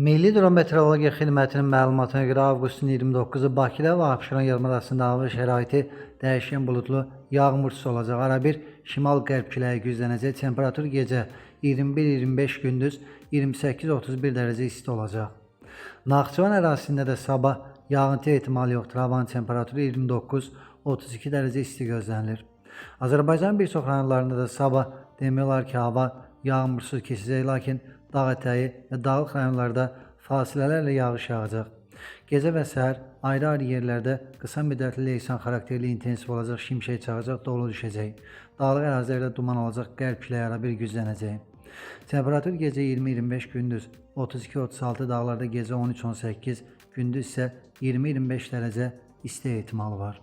Milli Hidrometeorologiya Xidmətinin məlumatına görə avqustun 29-u Bakıda və Abşeron yarımadasında hava şəraiti dəyişkən buludlu, yağmursuz olacaq. Arabir şimal-qərb küləyi güclənəcək. Temperatur gecə 21-25, gündüz 28-31 dərəcə isti olacaq. Naxçıvan ərazisində də sabah yağıntı ehtimalı yoxdur. Havanın temperaturu 29-32 dərəcə isti gözlənilir. Azərbaycanın bir çox rayonlarında da sabah demək olar ki, hava yağmursuz keçəcək, lakin dağ ətəyi və dağlıq rayonlarda fasilələrlə yağış yağacaq. Gecə və səhər ayrı-ayrı yerlərdə qısa müddətli leysan xarakterli intensiv olacaq, şimşək çaxacaq, dolu düşəcək. Dağlıq ərazilərdə duman olacaq, qərb küləyi arabir güclənəcək. Temperatur gecə 20-25, gündüz 32-36, dağlarda gecə 13-18, gündüz isə 20-25 dərəcə isti ehtimalı var.